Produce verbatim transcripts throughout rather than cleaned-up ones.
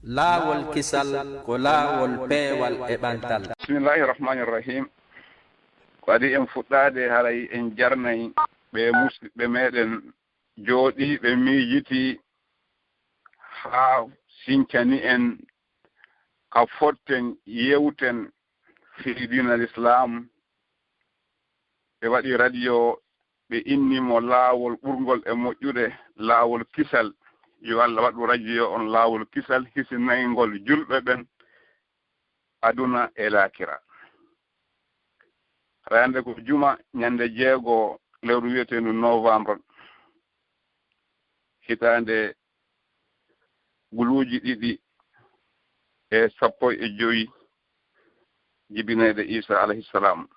Laawol kisal ko laawol peewal e ɓantal. Bismillahi rahmani rahim. Ko adi en fuɗɗaade, haray en jarnay ɓe musiɓɓe meɗen jooɗiiɓe miijiti haa sincani en ka fotten yewten fii diina Lislaam. Ɓe waɗi radio, ɓe inni mo laawol ɓurngol e moƴƴude, laawol kisal. Yo Allah waɗu radio on laawol kisal, hisinayngol julɓe ɓen aduna e laakira. Hara hannde ko juma, ñande jeego lewru wiyeteendu novembre, hitaande guluuji ɗiɗi e sappo e jowi jibineede Iisa alayhi salam.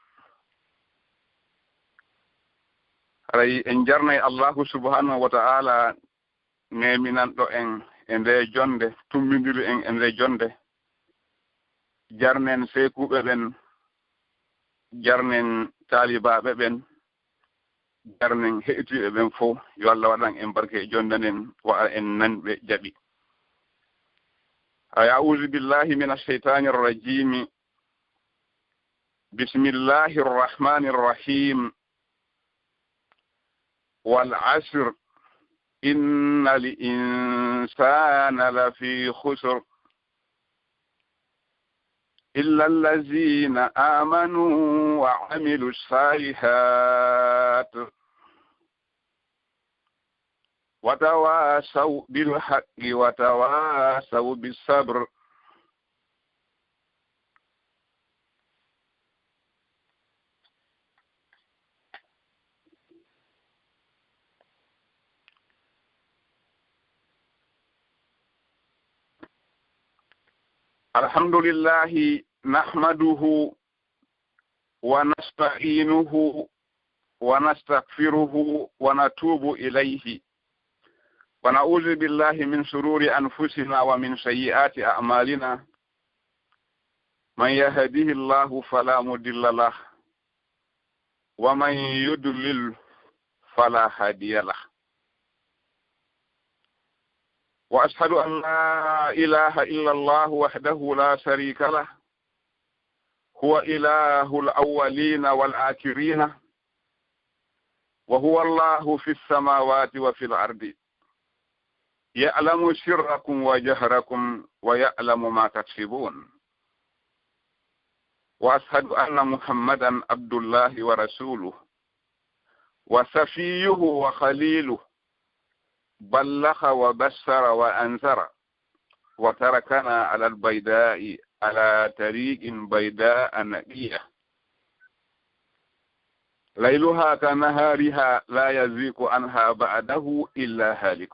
Haray en jarnay Allahu subhanahu wa ta'ala neeminanɗo en e nde jonde, tumbindiri en e nde jonde. Jarnen seykuuɓe ɓen, jarnen taalibaaɓe ɓen, jarnen heɗitiiɓe ɓen fof. Yo Allah waɗan en barke e jonde nden, waɗa en nanɓe jaɓi. Ay, a'uuzu billahi mina shaytaani rajiimi. Bismillahi rahmani rahim. Wal asr. Inna al insana lafi khusr. إلا الذين آمنوا وعملوا الصالحات وتواصوا بالحق وتواصوا بالصبر. الحمد لله نحمده ونستعينه ونستغفره ونتوب إليه، ونعوذ بالله من شرور أنفسنا ومن سيئات أعمالنا. من يهده الله فلا مضل له، ومن يضلل فلا هادي له. وأشهد أن لا إله إلا الله وحده لا شريك له، هو إله الأولين والآخرين، وهو الله في السماوات وفي الأرض، يعلم سركم وجهركم ويعلم ما تكسبون. وأشهد أن محمدا عبد الله ورسوله، وصفيه وخليله، بلغ وبشر وأنذر، وتركنا على البيضاء، على طريق بيضاء نقية، ليلها كنهارها، لا يزيغ عنها بعده إلا هالك.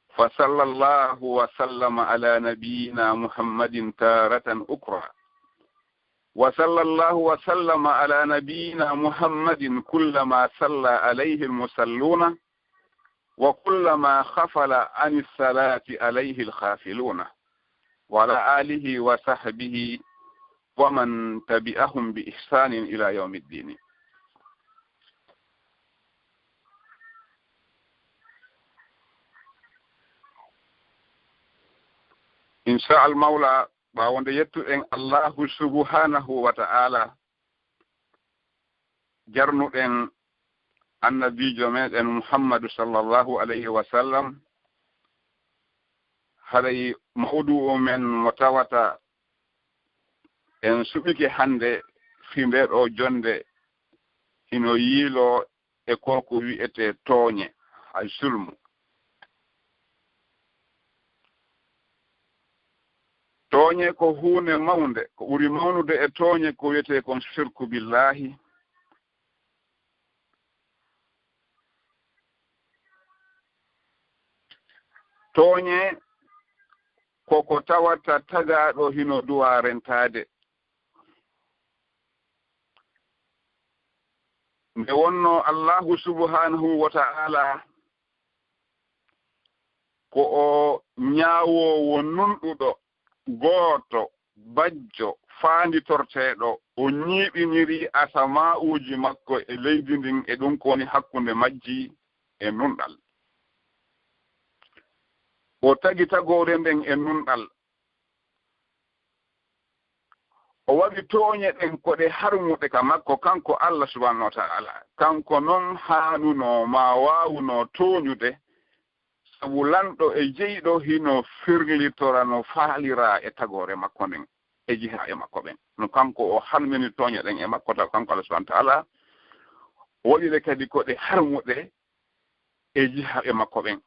فصلى الله وسلم على نبينا محمد تارة أخرى، وصلى الله وسلم على نبينا محمد كلما صلى عليه المصلون، وكلما غفل عن الصلاة عليه الغافلون، وعلى آله وصحبه ومن تبعهم بإحسان إلى يوم الدين. Insha Al Mawla, ɓaawo nde yettuɗen Allahu subhanahu wa ta'ala, jarnuɗen annabiijo meɗen Muhammadu sallallahu alayhi wa sallam, haray mawdu'u men mo tawata en suɓike hannde fii nde ɗo jonde hino yiiloo e ko ko wi'etee tooñe, al-zulmu. Tooñe ko huunde mawnde, ko ɓuri mawnude e tooñe ko wi'etee kon shirku billahi. Tooñe ko ko tawata tagaaɗo hino duwaa rentaade. Nde wonnoo Allahu subhanahu wa ta'ala ko o ñaawoowo nunɗuɗo, gooto, bajjo, faanditorteeɗo, o ñiiɓiniri asamaa'uuji makko e leydi ndin e ɗum ko woni hakkunde majji e nunɗal. O tagi tagoore nden e nunɗal. O waɗi tooñe ɗen ko ɗe harmuɗe ka makko, kanko Allah subhanahu wa ta'ala. Kanko non haanunoo maa waawunoo tooñude, sabu lanɗo e jeyɗo hino firlitora no faaliraa e tagoore makko nden, e jihaaɓe makko ɓen. No kanko o harmini tooñe ɗen e makko, taw kanko Allah subhanahu wa ta'ala o waɗi ɗe kadi ko ɗe harmuɗe e jihaaɓe makko ɓen.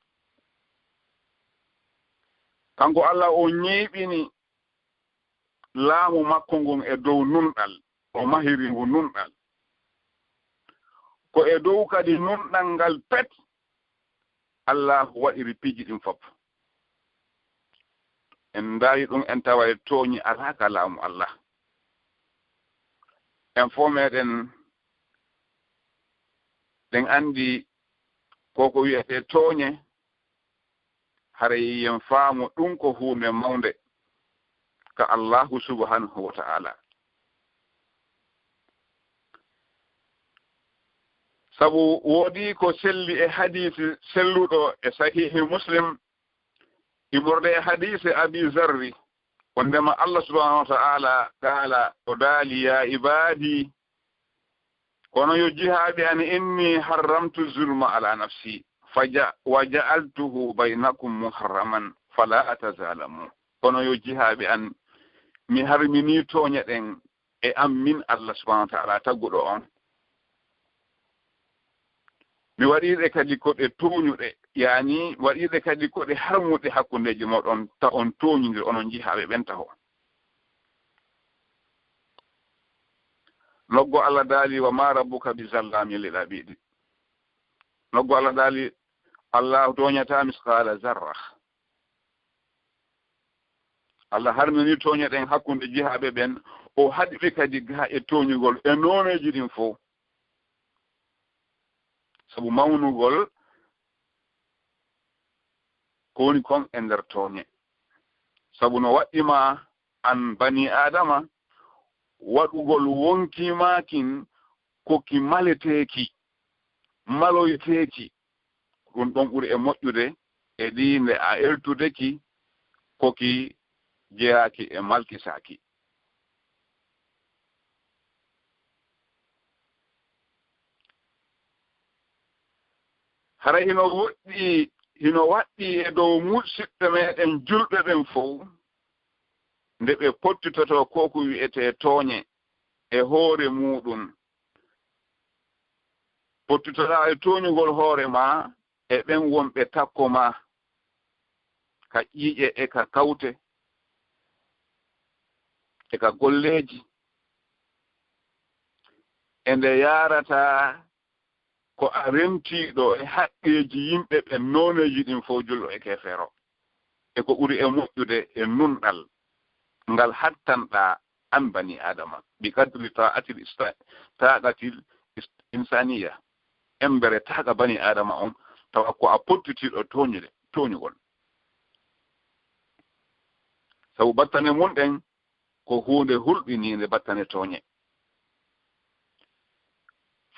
Kanko Allah o ñiiɓini laamu makko ngun e dow nunɗal, o mahiri ngu nunɗal. Ko e dow kadi nunɗal ngal pet Allaahu waɗiri piiji ɗin fof. En ndaawi ɗum, en tawa e tooñi alaa ka laamu Allah. En fof meɗen, ɗen anndi ko ko wiyetee tooñe, haray yen faamu ɗum ko huunde mawnde ka Allaahu subhanahu wa ta'ala. Sabu woodi ko selli e hadiisi selluɗo e Sahihi Muslim, immorde e hadiisi Abi Zarri, wondema Allah subhanahu wa ta'ala qaala, o daali, "Ya ibaadi, kono yo jihaaɓe an, inni harramtu zulma ala nafsi, faja-, wa ja'altuhu baynakum muharraman, fala tazalamu." Kono yo jihaaɓe an, mi harmini tooñe ɗen e am min Allah subhanahu wa ta'ala tagguɗo on. Mi waɗiiɗe kadi ko ɗe tooñuɗe, yaani waɗiiɗe kadi ko ɗe harmuɗe hakkundeeji mooɗon, ta on tooñindir onon jihaaɓe ɓen taho. Noggo Allah daali, "Wa ma rabbuka bi zallamin lil abidi." Noggo Allah daali, "Allah tooñata misqala zarra." Allah harmini tooñe ɗen hakkunde jihaaɓe ɓen, o haɗi ɓe kadi gaa e tooñugol e nooneeji ɗin fow. Sabu mawnugol ko woni kon e nder tooñe. Sabu no waɗɗi ma an bani Aadama, waɗugol wonki maakin ko ki maleteeki, maloyteeki. Ɗum ɗon ɓuri e moƴƴude e ɗi nde a eltude ki ko ki jeyaaki e malkisaaki. Hara hino woɗɗi, hino waɗɗi e dow musiɓɓe meɗen julɓe ɓen fow, nde ɓe pottitoto ko ko wi'etee tooñe e hoore muuɗum. Pottitoɗaa e tooñugol hoore maa e ɓen wonɓe takko maa, ka ƴiiƴe e ka kawte e ka golleeji, e nde yaarata ko a rentiiɗo e haqqeeji yimɓe ɓen, nooneeji ɗin fow, julɗo e keefeero. E ko ɓuri e moƴƴude e nunɗal ngal hattanɗaa an bani Aadama, bi qadri taatil ista-, taaqatil is-, insaniya, embere taaqa bani Aadama on, tawa ko a pottitiiɗo tooñude, tooñugol. Sabu battane mun ɗen ko huunde hulɓiniinde, battane tooñe.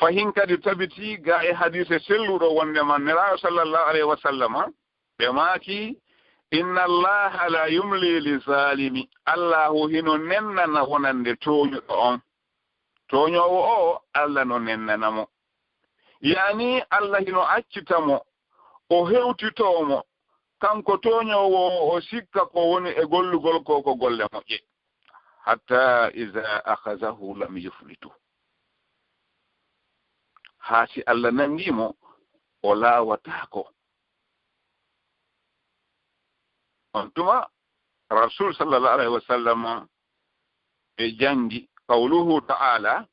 Fahin kadi tabitii gaa e hadiise selluɗo wondema Nelaaɗo sallallahu alayhi wa sallama, ɓe maaki, "Inna Allaha la yumli li zalimi." Allahu hino nennana wonande tooñuɗo on. Tooñoowo o, Allah no nennana mo. Yaani, Allah hino accita mo, o hewtitoo mo, kanko tooñoowo o, o sikka ko woni e gollugol ko, ko golle moƴƴe. Hatta iza akhazahu lam yuflitu. Haa si Allah nanngi mo, o laawataako. On tuma, Rasul sallallahu alayhi wa sallam ɓe janngi qawluhu ta'ala,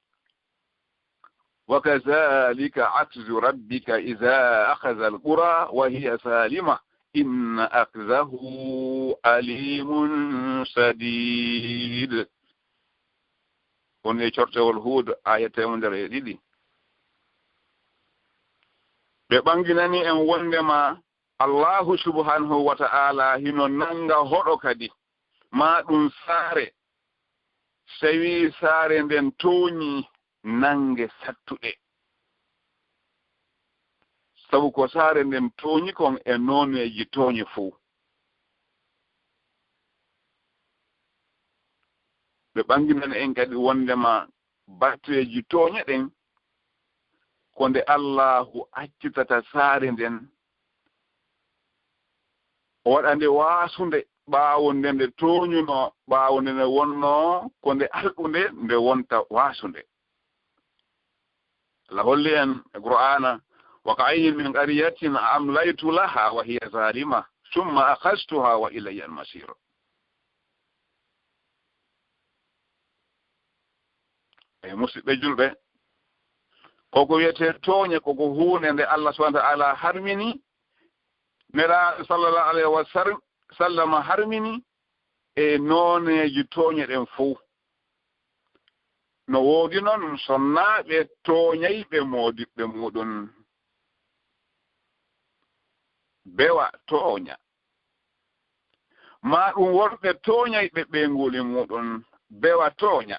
"Wa kadhalika akhzu rabbika idha akhadha al-qura wa hiya zalima, inna akhzahu alimun shadid." On e cortewol Huud, aya teemedere e ɗiɗi. Ɓe ɓanginani en wondema Allahu subhanahu wa ta'ala hino nanga hoɗo kadi, maa ɗum saare, sewi saare nden tooñi nange sattuɗe. Sabu ko saare nden tooñi kon e nooneeji tooñe fow. Ɓe ɓanginani en kadi wondema batteeji tooñe ɗen ko nde Allaahu accitata saare nden, o waɗa nde waasunde ɓaawo nde nde tooñunoo, ɓaawo nde nde wonnoo ko nde alɗunde, nde wonta waasunde. Allah holli en e Qur'aana: "Wa ka'ayyin min qaryatin amlaytu laha wa hiya zalima, summa akhadhtuha wa ilayya al-masir." E musidɓe julɓe, koko wiyetee tooñe, koko huunde nde Allah subhanahu wa ta'ala harmini, Nelaaɗo sallallahu alayhi wa sar-, sallam harmini e nooneeji tooñe ɗen fow. No woodi non sonnaaɓe tooñayɓe moodiɓɓe muuɗum, bewa tooña. Maa ɗum worɓe tooñayɓe ɓeynguuli muuɗum, bewa tooña.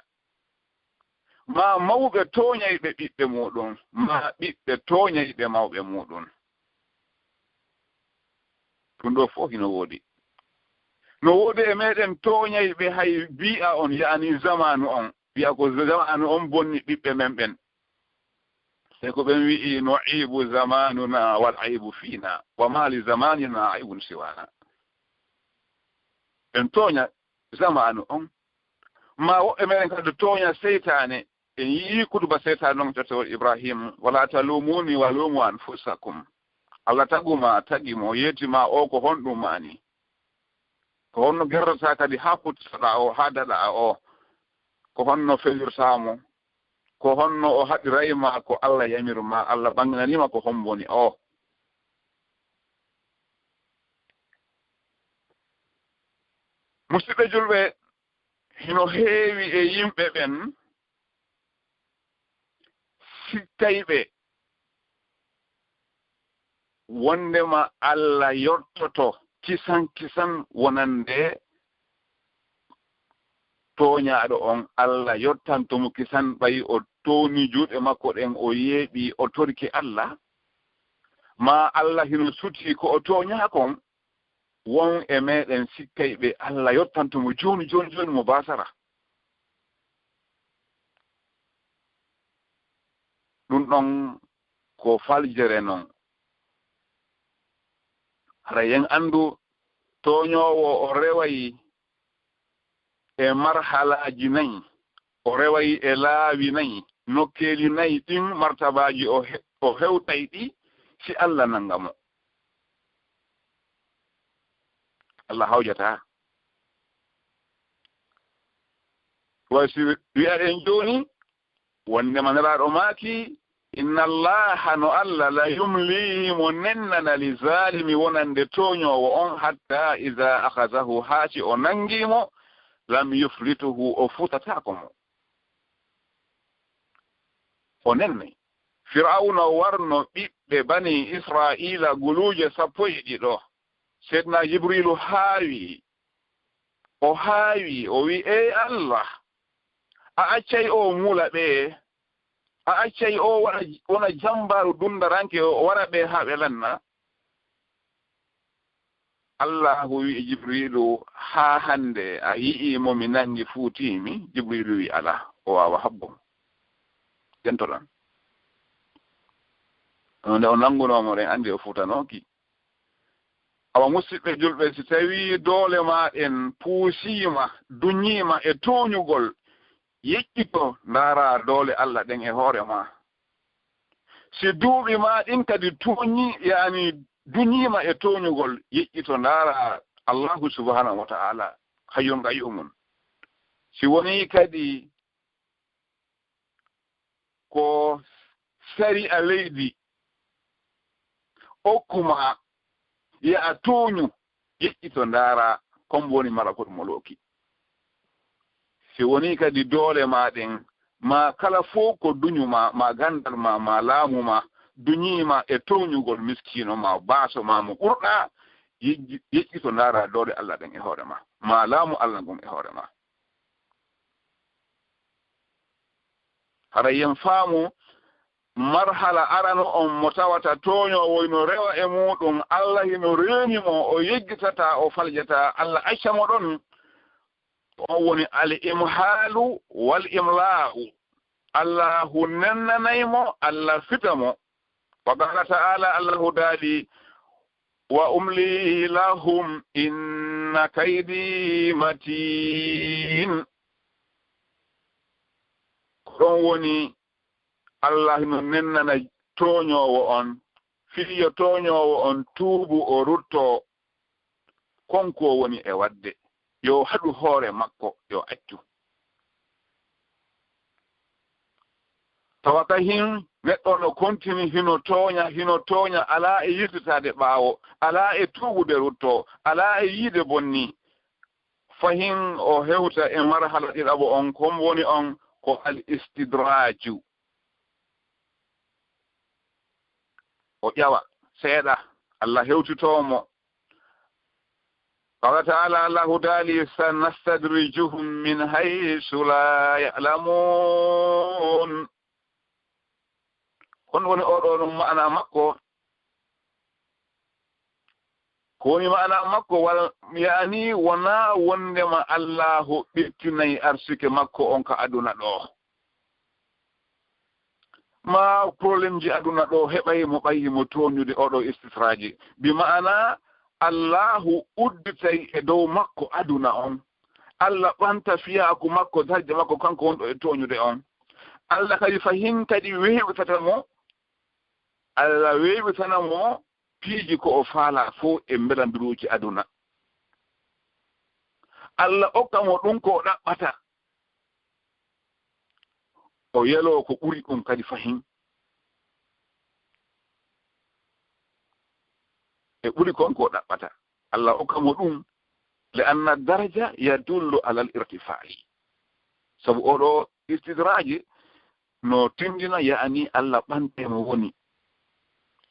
Maa mawɓe tooñayɓe ɓiɓɓe muuɗum, maa ɓiɓɓe tooñayɓe mawɓe muuɗum. Ɗum ɗoo fof hino woodi. No woodi e meɗen tooñayɓe hay bi'a on, yaani zamaanu on, wi'a ko zamaanu on bonni ɓiɓɓe men ɓen. Sey ko ɓen wi'i: "No aybu zamanuna wal aybu fina, wa ma li zamanina aybun siwana." En tooña zamaanu on. Ma woɓɓe meɗen kadi tooña seytaane. En yi'i kutuba seytaane on, ƴettewol Ibrahim: "Wala talumuni wa lumu anfusakum." Allah tagu ma, tagi mo, yeeti ma o ko honɗum maani? Ko honno gerrata kadi haa puttitoɗaa o, haa daɗaa o? Ko honno fewirtaa mo? Ko honno o haɗiray ma ko Allah yamir ma, Allah ɓanginanii ma ko homboni o? Musidɓe julɓe, hino heewi e yimɓe ɓen sikkayɓe wondema Allah yottoto kisan kisan wonande tooñaaɗo on, Allah yottanto mo kisan ɓay o towni juuɗe makko ɗen, o yeeɓi, o torki Allah, maa Allah hino sutii ko o tooñaa kon. Won e meɗen sikkay ɓe Allah yottanto mo jooni, jooni, jooni mo baasara. Ɗum ɗon ko faljere non. Hara yen anndu tooñoowo o reway e marhalaaji nayi, o reway e laawi nayi, nokkeeli nayi ɗin martabaaji o he-, o hewtay ɗi si Allah nanga mo. Allah hawjataa. Wa si wi'a en jooni, wonndema Nelaaɗo maaki, "Inna Allaha, no Allah, la yumli, mo nennana, li zalimi, wonande tooñoowo on, hatta iza akhazahu, haa si o nanngi mo, lam yuflituhu, o futataako mo." O nenni. Firawna warno ɓiɓɓe Bani Isra'iila guluuje sappo e ɗiɗo. Seydina Jibriilu haawi. O haawi, o wi'i, "Ey Allah, a accay o mula ɓe? A accay o wona, wona jambaaru dundaranke, o wara ɓe haa ɓe lanna?" Allahu wi'i Jibriilu, "Haa hannde a yi'ii mo mi nanngi fuutiimi?" Jibriilu wi'i, "Alaa, o waawa habbo mo." Ƴentoɗon. Nde o nanngunoo mo, ɗen anndi o fuutanooki. Awa, musidɓe julɓe, si tawii doole maa ɗen puusiima, duñiima e tooñugol, yeƴƴito, ndaaraa doole Allah ɗen e hoore maa. Si duuɓi maa ɗin kadi tooñi, yaani duñiima e tooñugol, yeƴƴito, ndaaraa Allahu subhanahu wa ta'ala, hayyun qayyumun. Si wonii kadi ko sari'a leydi okku ma, yo a tooñu, yeƴƴito ndaara, kon woni malakul muluki. Si wonii kadi doole ma ɗen, ma kala fof ko duñu ma, ma ganndal ma, ma laamu ma, duñii ma e tooñugol miskiino ma, baaso ma mo ɓurɗaa, yeƴƴi-, yeƴƴito ndaara doole Allah ɗen e hoore ma, ma laamu Allah ngon e hoore ma. Hara yen faamu marhala arano on mo tawata tooñoowo hino rewa e muuɗum, Allah hino reeni mo, o yejjitataa, o faljataa, Allah acca mo ɗon, On woni al imhaalu wal imlaa'u. Allahu nennanay mo, Allah fita mo. Wa qaala ta'aala, Allahu daali, "Wa umli lahum inna kaydi matin." Ko ɗon woni Allah no nennana tooñoowo on, fii yo tooñoowo on tuubu, o ruttoo. Kon ko woni e waɗde, yo haɗu hoore makko, yo accu. Tawa kahin neɗɗo no kontini, hino tooña, hino tooña, alaa e yiltitaade ɓaawo, alaa e tuubude ruttoo, alaa e yiide bonni. Fahin o hewta e marhala ɗiɗaɓo on, kon woni on ko al istidraaju. O ƴawa seeɗa, Allah hewtitoo mo. Qala ta'ala, Allahu daali, "Sanastadrijuhum min haysu la ya'lamun." Kon woni oɗo ɗum ma'ana makko. Ko woni ma'ana makko, wal, yaani wonaa wondema Allahu ɓettinay arsike makko on ka aduna ɗo. Ma problemji aduna ɗo heɓay mo ɓay himo tooñude oɗo istisraaji. Bi ma'ana Allahu udditay e dow makko aduna on. Allah ɓanta fiyaaku makko, darja makko, kanko wonɗo e tooñude on. Allah kadi fahin kadi weeɓitata mo. Allah weeɓitana mo piiji ko o faalaa fow e mbelandiruuji aduna. Allah okka mo ɗum ko o ɗaɓɓata. O yeloo ko ɓuri ɗum kadi fahin. E ɓuri kon ko o ɗaɓɓata. Allah okka mo ɗum, li anna daraja yadullu alal irtifaa'i. Sabu oɗo istidraaji no tindina, yaani Allah ɓante mo woni.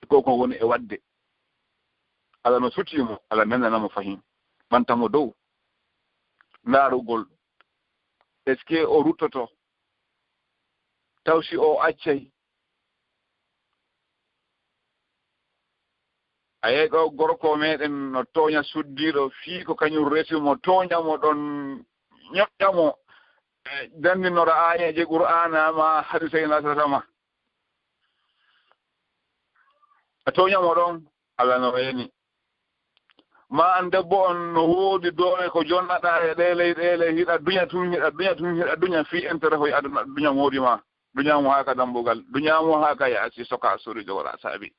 Ko ko woni e waɗde. Allah no suti mo, Allah nennana mo fahin. Ɓanta mo dow. Ndaarugol. Est-ce que o ruttoto? Taw si o accay? A yehi ɗo gorko meɗen no tooña suddiiɗo fii ko kañum resi mo, tooña mo ɗon, ñoƴƴa mo, e, janndinora aayeeje Qur'aana ma hadisay nasata ma. A tooña mo ɗon, Allah no reeni. Ma an debbo on no woodi doole ko jonnaɗaa e ɗee ley, ɗee ley, hiɗa duña tun, hiɗa duña tun, hiɗa duña fii intérêt hoy aduna, duña moodi ma. Duña mo haa ka dambugal, duña mo haa ka yaasi, soka sori jogora saabi.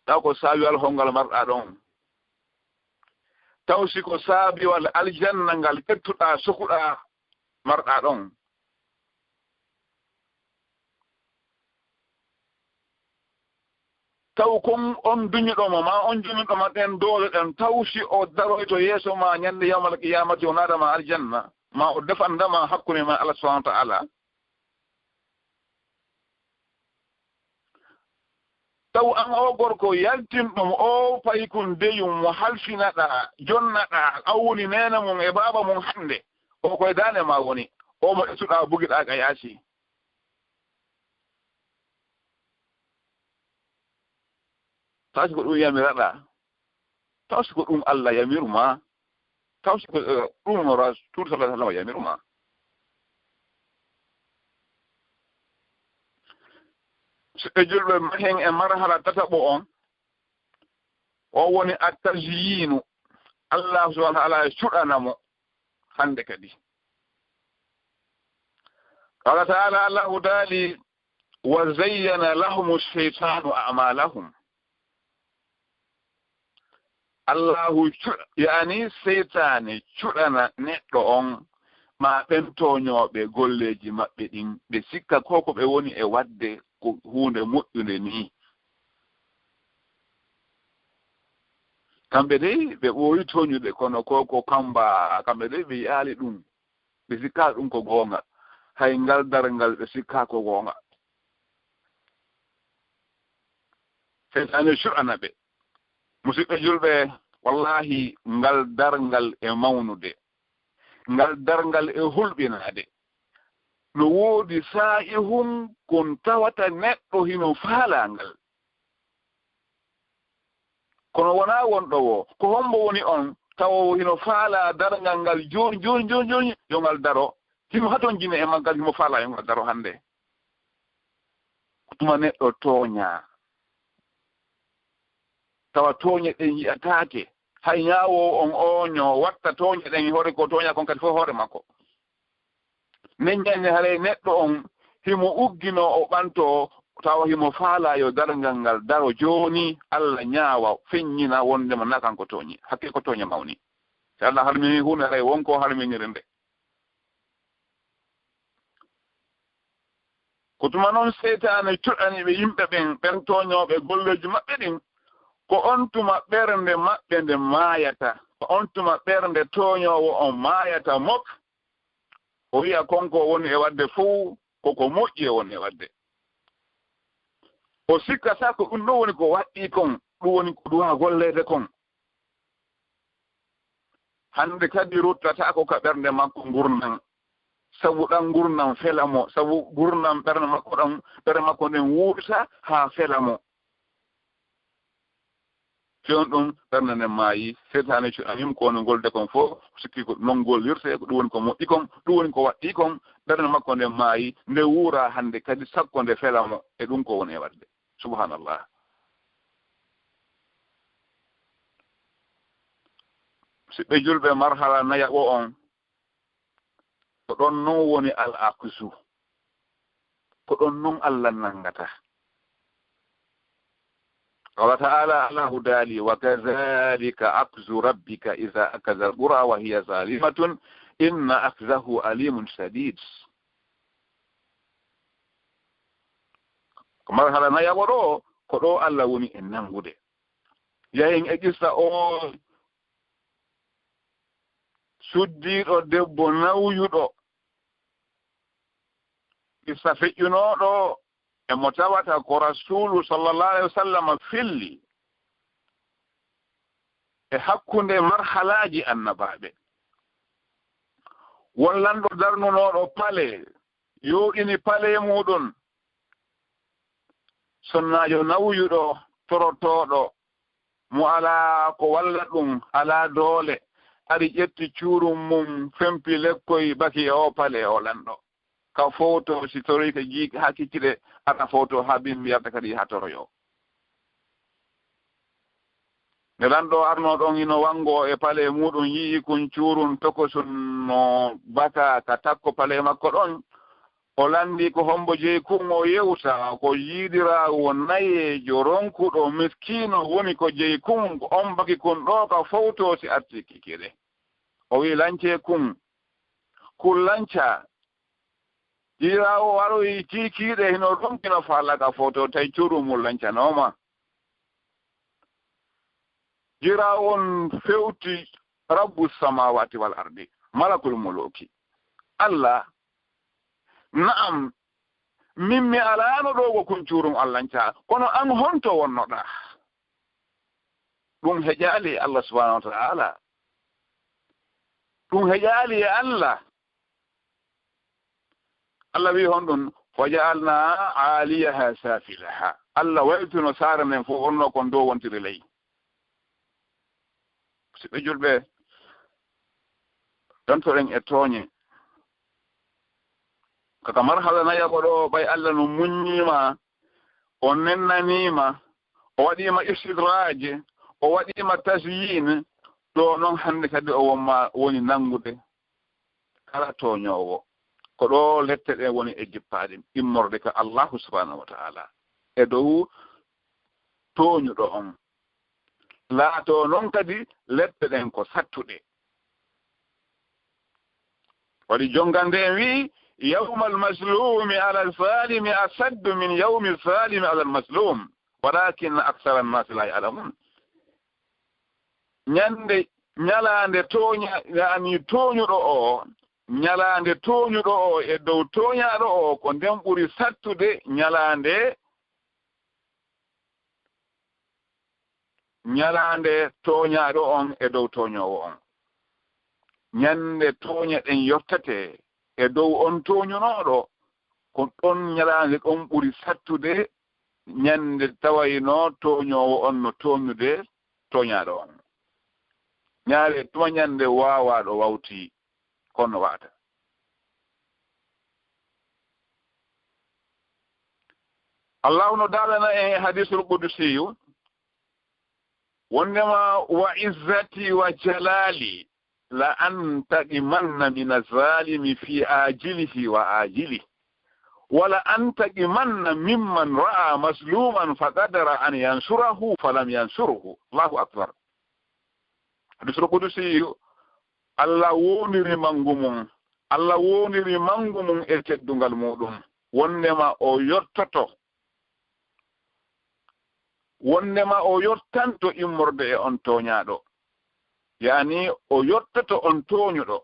Taw ko saabiwal hongal marɗaa ɗon? Taw si ko saabiwal aljanna ngal ƴettuɗaa, sokuɗaa, marɗaa ɗon? Taw kon on duñuɗo mo, ma on duñuɗo ma ɗen doole ɗen, taw si o daroyto yeeso ma ñande yawmal qiyamati, o naada ma aljanna, ma o defanda ma hakkunde ma Allah subhanahu wa ta'ala. Taw an o gorko yaltinɗo mo, o paykun deyum mo halfinaɗaa, jonnaɗaa, an woni neene mum e baaba mum hannde, o koye daande ma woni, o mo ƴettuɗaa bugiɗaa ka yaasi. Taw si ko ɗum yamiraɗaa? Taw si ko ɗum Allah yamiru ma? Taw si ko, eh, ɗum no Rasuul sallallahu alaihi wasallam yamiru ma? So ɓe julɓe mahen e marhala tataɓo on, o woni at-tazyinu. Allah subhanahu wa ta'ala e cuɗana mo hannde kadi. Qala ta'ala, Allahu daali, "Wa zayyana lahumu shaytanu a'malahum." Allahu cu-, yaani seytaane cuɗana neɗɗo on, ma ɓen tooñooɓe golleeji maɓɓe ɗin, ɓe sikka ko ko ɓe woni e waɗde ko huunde moƴƴunde nii. Kamɓe dey, ɓe ɓooyi tooñude, kono ko, ko kamba, kamɓe dey, ɓe yaali ɗum. Ɓe sikkaa ɗum ko goonga. Hay ngal darngal ɓe sikkaa ko goonga. Seytaane cuɗana ɓe. Musidɓe julɓe, wallahi, ngal darngal e mawnude. Ngal darngal e hulɓinaade. No woodi saa'ihun kon tawata neɗɗo hino faalaa ngal. Kono wonaa wonɗo woo. Ko hombo woni on? tawa hino faalaa darngal ngal jooni, jooni, jooni, jooni, yo ngal daro. Himo hatonjine e maggal, himo faalaa yo ngal daro hannde. Ko tuma neɗɗo tooñaa, tawa tooñe ɗen yi'ataake, hay ñaawoowo on ooño watta tooñe ɗen e hoore ko tooñaa kon kadi fof hoore makko. Nden ñande haray neɗɗo on himo ugginoo o ɓantoo, tawa himo faalaa yo darngal ngal daro jooni, Alla ñaawa, feññina wondema na kanko tooñi, hakkee ko tooñe mawni. Si Alla harmini huunde, haray won ko harminiri nde. Ko tuma non seytaane cuɗani ɓe yimɓe ɓen, ɓen tooñooɓe golleeji maɓɓe ɗin, ko on tuma ɓernde maɓɓe nde maayata, ko on tuma ɓernde tooñoowo on maayata mok, o wi'a kon ko woni e waɗde fow, ko ko moƴƴi e woni e waɗde. O sikka sa ko ɗum ɗo woni ko waɗɗii kon, ɗum woni ko duwa golleede kon. Hannde kadi ruttata ko ka ɓernde makko ngurndan, sabu ɗan ngurndan fela mo, sabu ngurndan ɓernde makko ɗan, ɓernde makko nden wuurta haa fela mo. Si on ɗum ɓernde nden maayi, seytaane cuɗanii mo ko woni ngolde kon fof, sikki ko non gollirtee, ko ɗum woni ko moƴƴi kon, ɗum woni ko waɗɗii kon, ɓernde makko nden maayi, nde wuura hannde kadi sakko nde fela mo e ɗum ko woni e waɗde. Subhanallah. Siɓɓe julɓe, marhala nayaɓo on, ko ɗon non woni al aqsu. Ko ɗon non Allah nangata. Qala ta'ala, Allahu daali, "Wa kadhalika akhzu rabbika idha akhadha al-qura wa hiya zalimatun, inna akhzahu alimun shadid." Ko marhala nayaɓo ɗo, ko ɗo Allah woni e nangude. Yahin e qissa o suddiiɗo debbo nawyuɗo, qissa feƴƴunooɗo e mo tawata ko Rasuulu sallallahu alayhi wa sallam filli e hakkunde marhalaaji annabaaɓe. Won lanɗo darnunooɗo pale, yooɗini pale muuɗum, sonnaajo nawyuɗo, torotooɗo, mo alaa ko walla ɗum, alaa doole, ari ƴetti cuurum mum, fempi lekkoy, baki e o pale o lanɗo. Ka fowto si toroyke jiiɗi haa kicciɗe, ata fowto haa bimbi yarda kadi haa toroyoo. Nde lanɗo arnoo ɗon hino wangoo e pale muuɗum, yi'i kun cuurum tokosun no bata ka takko pale makko ɗon, o lanndii ko hombo jeyi kun, o yewta ko yiiɗiraawo nayeejo ronkuɗo miskiino woni ko jeyi kun, ko on baki kun ɗoo ka fowto si artii kikiiɗe. O wi'i, "Lancee kun, kun lancaa." Yi'iraawo waroyi kiikiiɗe hino ronki no faala ka fowto, tawi cuurum mum lancanooma. Yi'iraawo on fewti Rabbu samawati wal ardi, malakul muluki. Allah, na'am, min mi alaano ɗo ko kun cuurum Allah nca, kono an honto wonnoɗaa? Ɗum heƴaali e Allah subhanahu wa ta'ala. Ɗum heƴaali e Allah. Allah wi honɗum, "Wa ja'alna 'aliyaha safilaha." Allah waytuno saare nden fof wonno kon dow wontiri ley. Siɓɓe julɓe, ɗontoɗen e tooñe. Kaka marhala nayaɓo ɗo, ɓay Allah no muññiima, o nennaniima, o waɗiima istidraaj, o waɗiima tasyiin, ɗo noon hannde kadi o wonma woni nanngude kala tooñoowo. Ko ɗo lette ɗen woni e jippaade, immorde ka Allahu subhanahu wa ta'ala e dow tooñuɗo on. Laatoo noon kadi lette ɗen ko sattuɗe. Waɗi jongande en wi'i, "Yawmal mazlumi ala zalimi ashaddu min yawmi zalimi ala al mazlum, walakin aksara an-nasi la ya'lamun." Ñande, ñalaande tooña, yaani tooñuɗo o, ñalaande tooñuɗo o e dow tooñaaɗo o, ko nden ɓuri sattude ñalaande ñalaande tooñaaɗo on e dow tooñoowo on. Ñande tooñe ɗen yottatee e dow on tooñunooɗo, ko ɗon ñalaande ɗon ɓuri sattude ñande tawayno tooñoowo on no tooñude tooñaaɗo on. Ñaare tuma ñande waawaaɗo wawti, kono wa'ata. Allahu no daalana en e hadiisul qudusiyu, wondema, "Wa izzati wa jalali la antaqimanna min azalimi fi ajilihi wa ajilihi, wa la antaqimanna mimman ra'a mazluman faqadara an yansurahu falam yansuruhu." Allahu akbar. Hadiisul qudusiyu, Allah woniri mangu mum. Allah woniri mangu mum e teddungal muɗum. Wondema o yottoto. Wondema o yottanto immorde e on tooñaaɗo. Yaani o yottoto on tooñuɗo.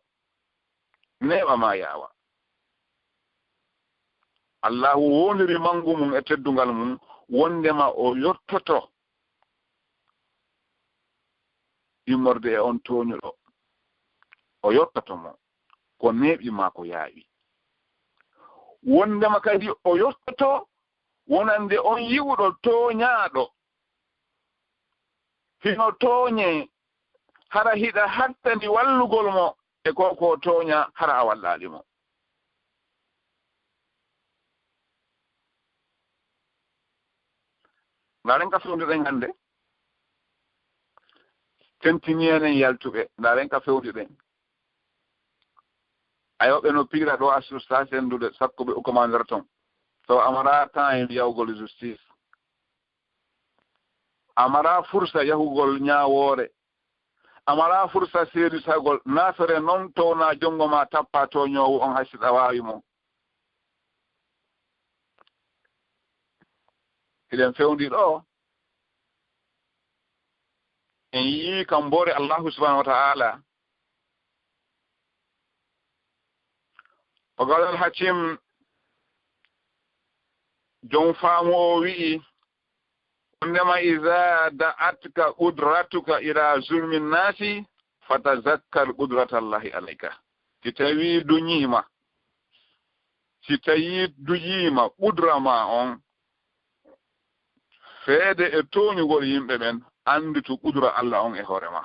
Neeɓa ma yaawa. Allahu woniri mangu mum e teddungal mum. Wondema o yottoto immorde e on tooñuɗo. O yottoto mo. Ko neeɓi ma ko yaawi. Wondema kadi o yottoto wonande on yi'uɗo tooñaaɗo. Hino tooñe, hara hiɗa hattani wallugol mo, e ko ko tooña, hara a wallaali mo. Ndaaren ka fewndo ɗen hannde. Tentini enen yaltuɓe, ndaaren ka fewndo ɗen. Aywa, ɓe no piira ɗo, assurta senndude, sakko ɓe ukkomandir ton. So amara time yawgol justice. Amara fursa yahugol ñaawoore. Amara fursa seedisagol. Naafere non towna jonngo ma tappa tooñoowo on hay si ɗa waawi mo. Hiɗen fewndi ɗo. En yii kam mboore Allahu subhanahu wa ta'ala. O Gadal Hakim, jom faamu o wi'i, wondema, "Iza da'atka qudratuka ila zulmi nasi, fatazakkar qudratallahi alayka." Si tawi duñiima, si tawi duñiima qudra ma on, feede e tooñugol yimɓe ɓen, annditu qudra Allah on e hoore ma.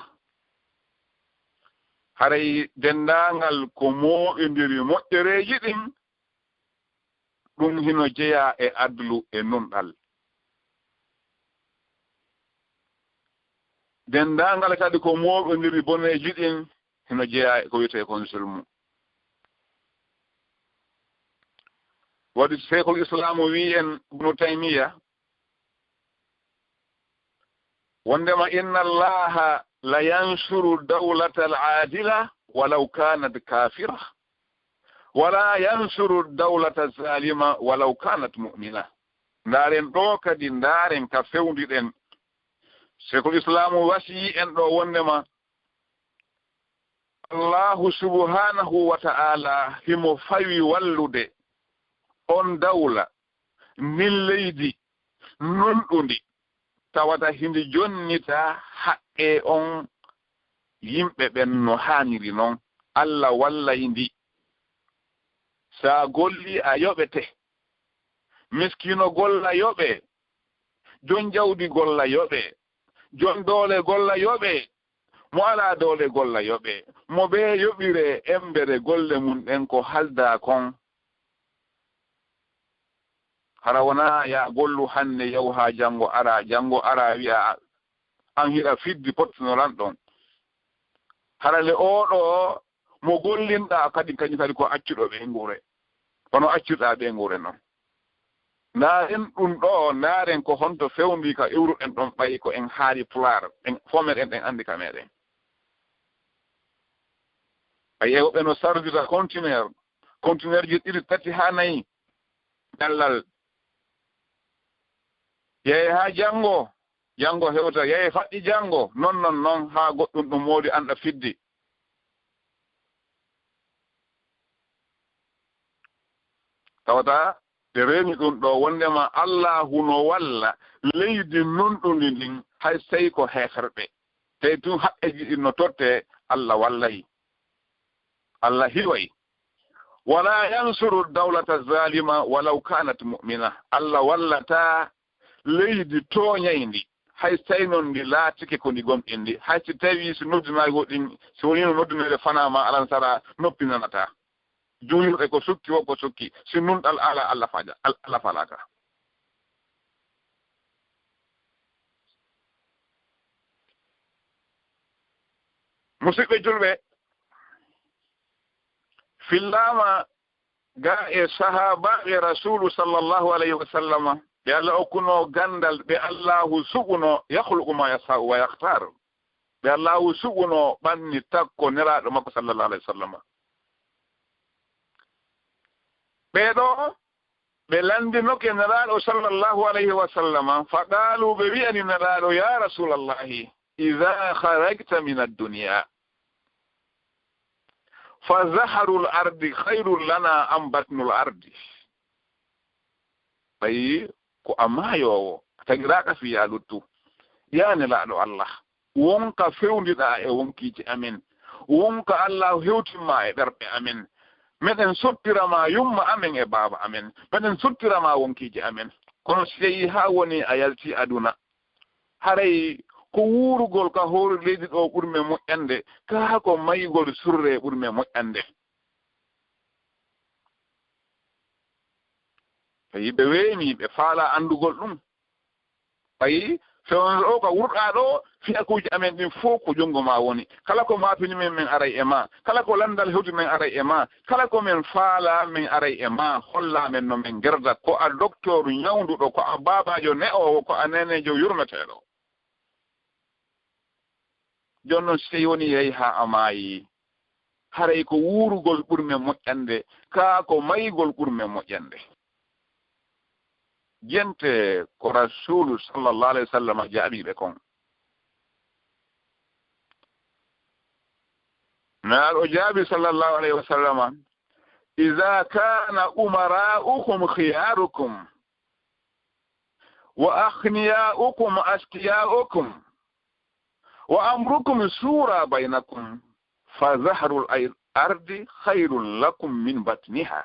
Haray denndaangal ko mooɓindiri moƴƴereeji ɗin, ɗum hino jeyaa e adlu e nunɗal. Denndaangal kadi ko mooɓindiri boneeji ɗin, hino jeyaa e ko wiyetee kon zulmu. Waɗi Seykhul Islaam wi'i en, Ibnu Taymiya, wondema, "Inna Allaha la yansuru dawlata al-adila walaw kanat kafira, wala yansuru dawlata zalima walaw kanat mu'mina." Ndaaren ɗo kadi, ndaaren ka fewndi ɗen. Seykhul Islaam wasiyii en ɗo wondema, Allahu subhanahu wa ta'ala himo fawi wallude on dawla, ndin leydi nunɗundi, tawata hindi jonnita haqqe on yimɓe ɓen no haaniri non. Allah wallay ndi. Sa golli a yoɓete. Miskino golla yoɓe. Jon jawdi golla yoɓe. Jon doole golla yoɓe. Mo alaa doole golla yoɓe. Mo ɓe yoɓire embere golle mum ɗen ko haldaa kon. Hara wonaa ya gollu hannde, yahu haa janngo ara, janngo ara wi'a an hiɗa fiddi pottunoran ɗon. Hara le oɗo mo gollinɗa kadi, kañum kadi ko accuɗo ɓeynguure. Kono accirɗa ɓeynguure non. Ndaaren ɗum ɗo, ndaaren ko honto fewndi ka iwruɗen ɗon ɓay ko en haali Pulaar, en fof meɗen ɗen anndi ka meɗen. A yi'ay woɓɓe no sarvita conteneur, conteneurji ɗiɗi, tati haa nayi, ñallal. Yahe haa janngo, janngo hewta, yahe faɗɗi janngo, non, non, non, haa goɗɗum ɗum moodi anɗa fiddi. Tawata ɓe reeni ɗum ɗo, wondema Allaahu no walla leydi nunɗundi ndin, hay sey ko heeferɓe. Tey tun haqqeeji ɗin no tottee, Allah wallay. Allah hiway. Wala yansuru dawlata zalima walaw kanat mu'mina. Allah wallataa leydi tooñayndi, Hay so tawi noon ndi laatike ko ndi gomɗinndi, hay so tawi so noddinaago ɗin, so wonii no noddinoyde fanaama alansara, noppi nanataa. Juulirɗe ko sukki, wo ko sukki, si nunɗal alaa, Allah faaja, Al-, Allah faalaaka. Musidɓe julɓe, fillaama ga e sahaabaaɓe Rasuulu sallallahu alayhi wa sallama, ɓe Allah okkunoo ganndal, ɓe Allaahu suɓunoo, "Yakhluqu ma yasha'u wa yakhtar." Ɓe Allaahu suɓunoo ɓanni takko Nelaaɗo makko sallallahu alayhi wa sallama. Ɓee ɗoo, ɓe lanndinoke Nelaaɗo sallallahu alayhi wa sallama, fa qaalu, ɓe wi'ani Nelaaɗo, "Ya Rasuulallahi, idha kharajta min ad-dunya, fa zahrul ardi khayrun lana am batnul ardi?" Ɓay ko a maayoowo, a tagiraaka fii a luttu. Yaa Nelaaɗo Allah, wonka fewndiɗaa e wonkiiji amen, wonka Allah hewtimmaa e ɓerɗe amen. Meɗen sottira ma yumma amen e baaba amen, meɗen sottira ma wonkiiji amen. Kono si tawii haa woni a yaltii aduna, haray ko wuurugol ka hoore leydi ɗoo ɓuri men moƴƴande, kaa ko maygol surre ɓuri men moƴƴande? Ɓay ɓe weeni, ɓe faalaa anndugol ɗum. Ɓay fewndo ɗoo ka wurɗaa ɗoo, fiyakuuji amen ɗin fof ko junngo maa woni. Kala ko maapini men, men aray e maa. Kala ko lanndal hewti men aray e maa. Kala ko men faalaa, men aray e maa. Hollaa men no men ngerda. Ko a doktor ñawnduɗo, ko a baabaajo ne'oowo, ko a neeneejo yurmeteeɗo. Jooni noon, si tawii woni yahi haa a maayii, haray ko wuurugol ɓuri men moƴƴande, kaa ko maygol ɓuri men moƴƴande? Jente ko Rasuulu sallallahu alayhi wa sallam jaabii ɓe kon. Nelaaɗo jaabii sallallahu alayhi wa sallam, "Idha kana umara'ukum khiyarukum, wa aghniya'ukum ashkiya'ukum, wa amrukum shura baynakum, fa zahrul ay-, ardi khayrun lakum min batniha."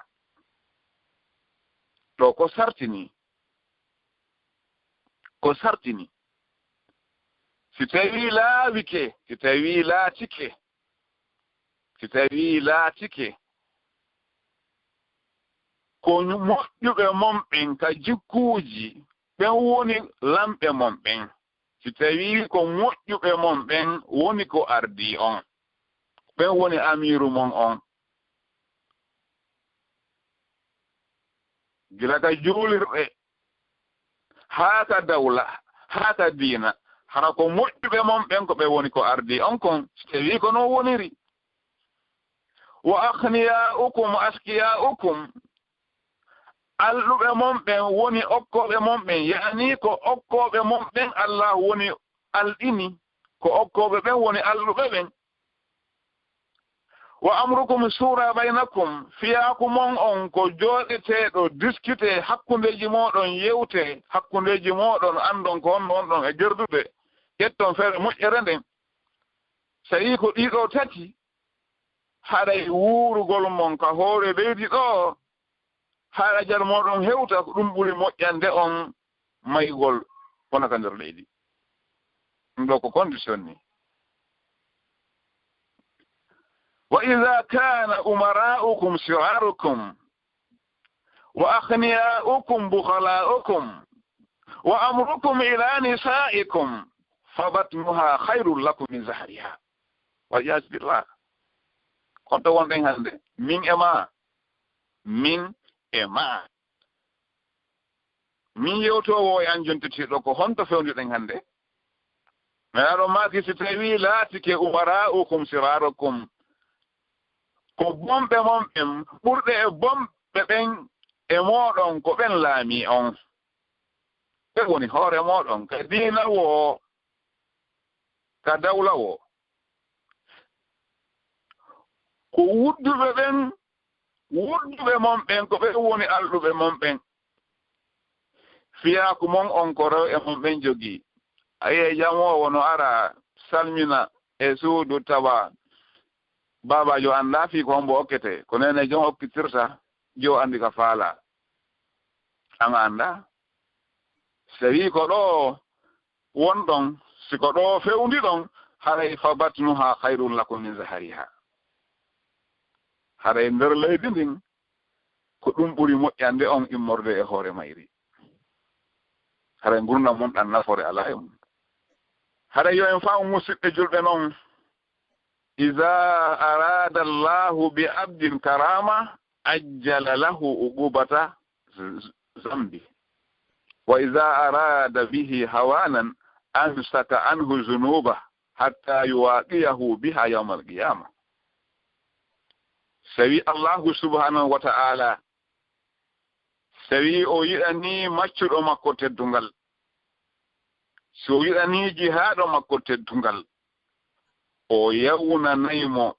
Ɗoo ko sartini, ko sartini. Si tawii laawike, si tawii laatike, si tawii laatike ko moƴƴuɓe mon ɓen ka jikkuuji, ɓen woni lamɓe mon ɓen. Si tawii ko moƴƴuɓe mon ɓen woni ko ardii on, ɓen woni amiiru mon on, gila ka juulirɗe, haa ka dawla, haa ka diina, hara ko moƴƴuɓe mon ɓen ko ɓe woni ko ardii on kon, si tawii ko non woniri. Wa aghniya'ukum ashkiya'ukum, alɗuɓe mon ɓen woni okkooɓe mon ɓen, yaani ko okkooɓe mon ɓen Allah woni alɗini, ko okkooɓe ɓen woni alɗuɓe ɓen. Wa amrukum shura baynakum, fiyaaku mon on ko jooɗeteeɗo, discute hakkundeeji mooɗon, yewte hakkundeeji mooɗon, anndon ko honno wonɗon e gerdude, ƴetton feere moƴƴere nden. So yii ko ɗii ɗoo tati, haray wuurugol mon ka hoore leydi ɗoo, haray jal mooɗon hewta ko ɗum ɓuri moƴƴande on maygol wona ka nder leydi. Ɗum ɗoo ko condition ni. Wa idha kana umara'ukum shirarukum wa aghniya'ukum bukhala'ukum wa amrukum ila nisa'ikum fa batnuha khayrun lakum min zahriha. Wal iyaz billah. Kono to wonɗen hannde, min e maa, min e maa. Min yewtoowo e an jontitiiɗo, ko honto fewndiɗen hannde? Nelaaɗo maaki, si tawii laatike umara'ukum shirarukum, ko bonɓe mon ɓen, ɓurɓe e bonɓe ɓen e mooɗon, ko ɓen laamii on. Ɓe woni hoore mooɗon, ka diina woo, ka dawla woo. Ko wudduɓe ɓen, wudduɓe mon ɓen, ko ɓe woni alɗuɓe mon ɓen. Fiyaaku mon on ko rewɓe mon ɓen jogii. A yi'ay jamoowo no ara salmina e suudu tawa baabaajo anndaa fii ko hombo okkete, ko neene jom okkitirta, jo anndi ka faalaa. An a anndaa? So tawii ko ɗoo wonɗon, si ko ɗo fewndi ɗon, haray fa batnuha khayrun lakum min zahariha. Haray nder leydi ndin, ko ɗum ɓuri moƴƴande on immorde e hoore mayri. Haray ngurndan mon ɗan nafoore alaa e mum. Haray yo en faamu musiɓɓe julɓe non, iza arada Allahu bi abdin karama, ajjala lahu uqubata z-, z-, zambi. Wa iza arada bihi hawanan, amsaka anhu zunuba, hatta yuwaqiyahu biha yawmal qiyama. Sawi Allahu subhanahu wa ta'ala, sawi o yiɗani maccuɗo makko teddungal, si o yiɗani jihaaɗo makko teddungal, o yawnanay mo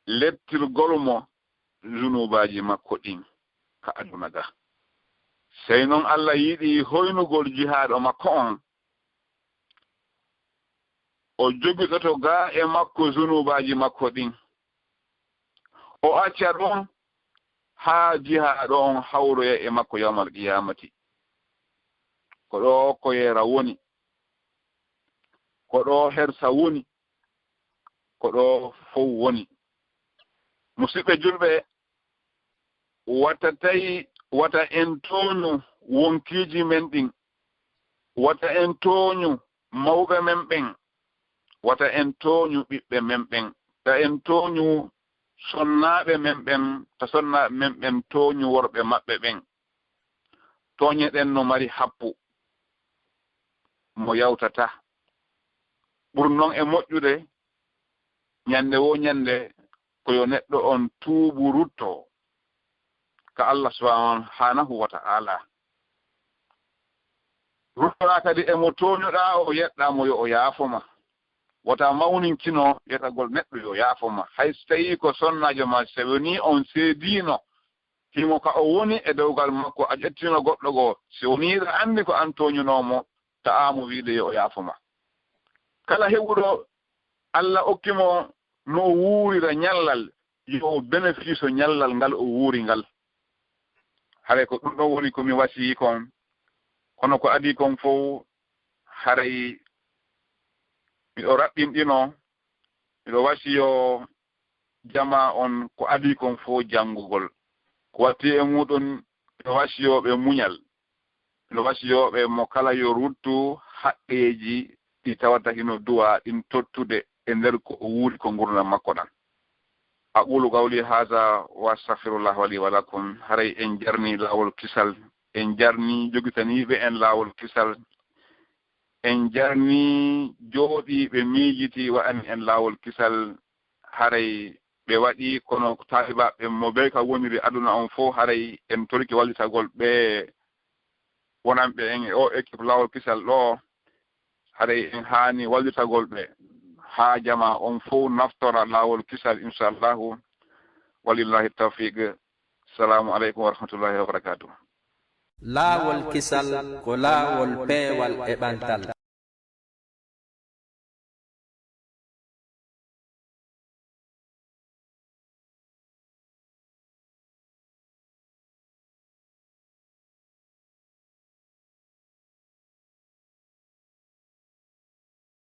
lettirgol mo zunubaaji makko ɗin ka aduna ga. Sey non Allah yiɗi hoynugol jihaaɗo makko on, o jogitoto ga e makko zunubaaji makko ɗin. O acca ɗon haa jihaaɗo on hawroya e makko yawmal qiyamati. Ko ɗo koyeera woni, ko ɗo hersa woni, ko ɗo fow woni. Musiɓɓe julɓe, wata tawi, wata en tooñu wonkiiji men ɗin, wata en tooñu mawɓe men ɓen, wata en tooñu ɓiɓɓe men ɓen, ta en tooñu sonnaaɓe men ɓen, ta sonnaaɓe men ɓen tooñu worɓe maɓɓe ɓen. Tooñe ɗen no mari happu mo yawtata. Ɓur non e moƴƴude ñande wo ñande ko yo neɗɗo on tuubu rutto ka Allah subhanahu wa ta'ala. Ruttoɗaa kadi e mo tooñuɗaa o, yeɗɗaa mo yo o yaafo ma. Wota mawninkino yeɗagol neɗɗo yo yaafo ma. Hay so tawii ko sonnaajo ma, so wonii on seediino, himo ka o woni e dewgal makko, a ƴettino goɗɗo goo, si wonii hiɗa anndi ko an tooñunoo mo, ta'aa mo wiide yo o yaafo ma. Kala heɓuɗo Allah okki mo no o wuurira ñallal, yo o benefiso ñallal ngal o wuuri ngal. Haray ko ɗum ɗon woni ko mi wasiyii kon, kono ko adii kon fow, haray miɗo raɓɓinɗino, miɗo wasiyoo jamaa on ko adii kon fow janngugol. Ko watti e muuɗum, miɗo wasiyoo ɓe muñal. Miɗo wasiyoo ɓe mo kala yo ruttu haqqeeji ɗi tawata hino duwaa ɗin tottude e nder ko o wuuri ko ngurndan makko ɗan. Aqulu qawli haza wa astaghfirullah wa li wa lakum. Haray en jarni laawol kisal, en jarni jogitaniiɓe en laawol kisal, en jarni jooɗiiɓe miijiti wa'ani en laawol kisal. Haray ɓe waɗi kono taalibaaɓe mo bee ka woniri aduna on fow, haray en torike wallitagol ɓe wonanɓe en e o équipe laawol kisal ɗo. Haray en haani wallitagol ɓe haa jamaa on fow naftora laawol kisal, inshallahu. Walillahi tawfiq. Salaamu aleykum wa rahmatullahi wa barakatuh. Laawol kisal ko laawol peewal e ɓantal.